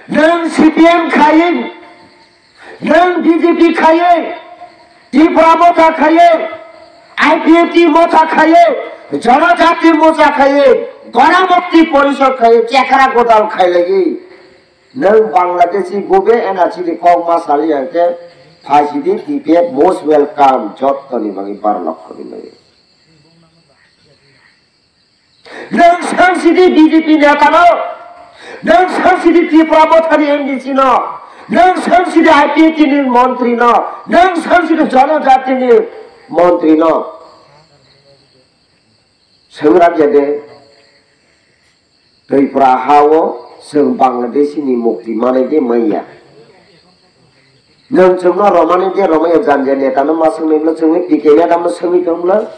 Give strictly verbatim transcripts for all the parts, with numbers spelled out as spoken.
Nwng C P M khaiwi, nwng B J P khaiwi, Tripura Motha khaiwi, I P F T Motha khaiwi, Janajati Motha khaiwi, Ganamukti Porishad khaiwi, Chekra Godal khailaiwi. Nwng Bangladeshi gobe N R C ni kok ma sali hwnkhe phaisidi T P F most welcome jottoni bagwi baro lokho ni bagwi. Nwng sangsidi B J P neta no, nwng sangsidi Tripura Mothani M D C no, nwng sangsidi I P F T ni montri no, nwng sangsidi Janajati ni montri no. Swngrap ya de, Tripura ha o chwng Bangladeshi ni mukti manai de manya. Nwng chwngno romani de romaya janja neta no ma swngnai bwla chwngni P K neta no swngwi tong bwla.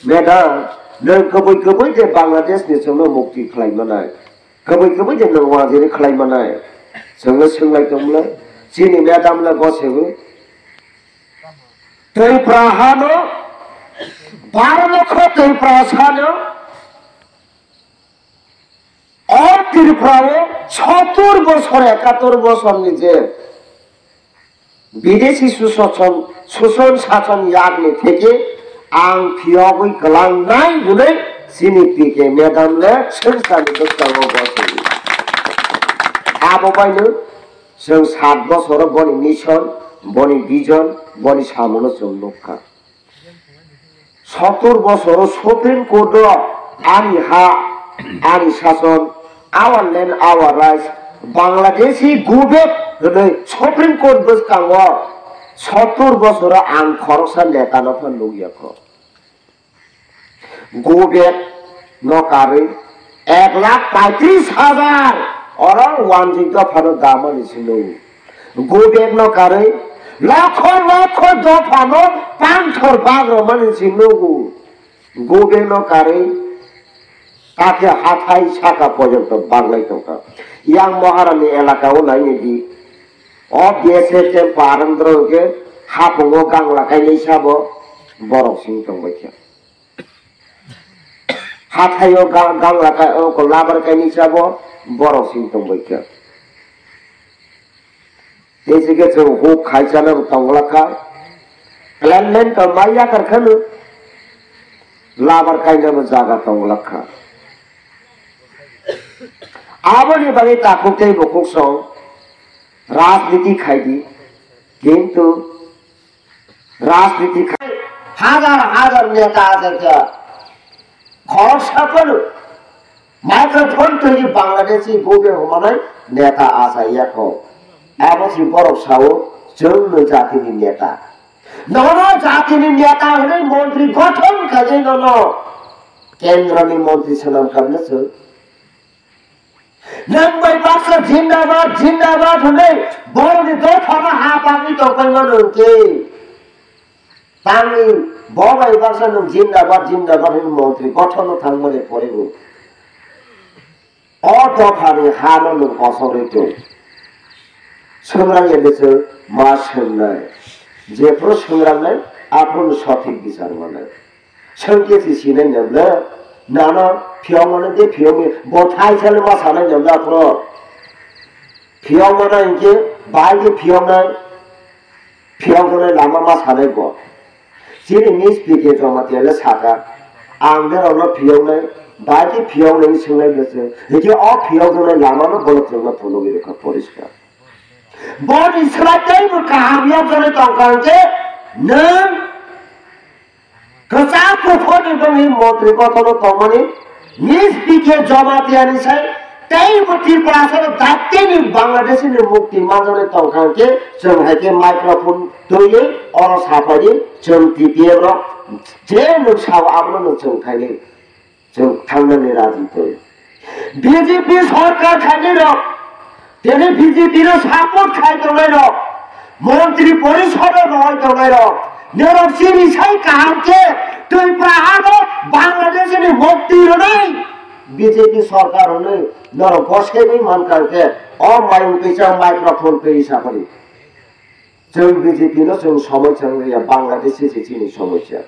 Neta, nwng kwbwi kwbwi de Bangladesh ni chwngno mukti khlai manai. Kwbwi kwbwi de nwng wajiri khlai manai. Chwngno swnglai tong bwla. Chini neta bwla bo sebo. Tripura ha no, baro lokho Tripura sa no. O Tripura o sottur bosor, ekatur bosor ni je bidesi susochon, suson sachon yak ni theke ang phiyogwi kwlang nai hwnwi chini P K madam le swngchar ni bwskango gosini. Abo bai no chwng sat bosor o boni mission, boni vision, boni samung no chwng nukha. Sottur bosoro Supreme Court o ani ha, ani sason, our land, our rights, Bangladeshi go back hwnwi Supreme Court bwskango sottur bosoro ang khoroksa neta no phan nukya kho. Go back no karwi ek lakh paitris hajar oro wanjwi dophano damani se nugo. Go back no karwi lokho lokho dophano panthor bagromani se nugo. Go back no karwi takhe hathai saka porjonto baglai tongkha. Yang Maharani elaka o nainidi. O B S F camp parandro hwnkhe hapungo gangla kainwi sabo borok sing tongbaikha. Hathaio ga-, gangla kai, o ko labar kainwi sabo borok sing tongbaikha. Tei se khe chwng huk khai chana bo tongla kha. Plan len to mai yakar khano. Labar kainabo jaga tongla kha. Aboni bagwi takhuk tei bukhuk song rajniti khai di. Kintu Rajniti khai hajar hajar neta achaikha. Khoroksa phano microphone twiwi Bangladeshi gobe humanai neta achaiyakho. Abo si borok sao chwngno jatini neta. Nono jatini neta hwnwi montri gothon khaijai nono kendroni montri swnam kabna chwng. Nwng bai baksa jindabad, jindabad hwnwi borokni dophano ha pagwi tongpai mano hwnkhe, tangwi bo bai baksa nwng jindabad, jindabad hwnwi montri gothono thangmani poribo o dophani hano nwng kosogwi tong. Swngrang ya bwswk ma swngnai, jephru swngrangnai aphuru sothik bichar manai. Sengke si sinai nabla, nana phiyokmano de phiyokmi, bo thai sale ma sanai nabla aphro. Phiyokmano hinkhe bai de phiyoknai, phiyoknai lama ma sanai bo. Chini miss P K Jamatia le saka, ang de rokno phiyoknai, bai de phiyoknai swngnai bwswk. Hinkhe o phiyoknai lamano bolok chwngno phunugwi rwkha poriskar. Boni swlai teibo kaham yokjagwi tongkha hinkhe nwng Kwchak kuphurni bwngwi montri kotorno tongmani Miss P K Jamatia ni sai teibo Tripura salo datini Bangladesh ni mukti manjaknai tongkha hinkhe chwng hai khe microphone twiwi oro saphai di, chwng T P F rok je nwng sao abono nwng chwng khainai, chwng thangnani raji tong. B J P sorkar khainai rok, tini B J P no support khai tongnai rok, montri porisodo roi tongnai rok, norok chini sai kaham khe twi praha no Bangladesh ni mukti rwnai B J P sorkar hwnwi norok goskaiwi mankha khe o mayung twi chang microphone twi sapari. Chwng B J P no chwng somoi chang ya, Bangladesh se chini somoi chang.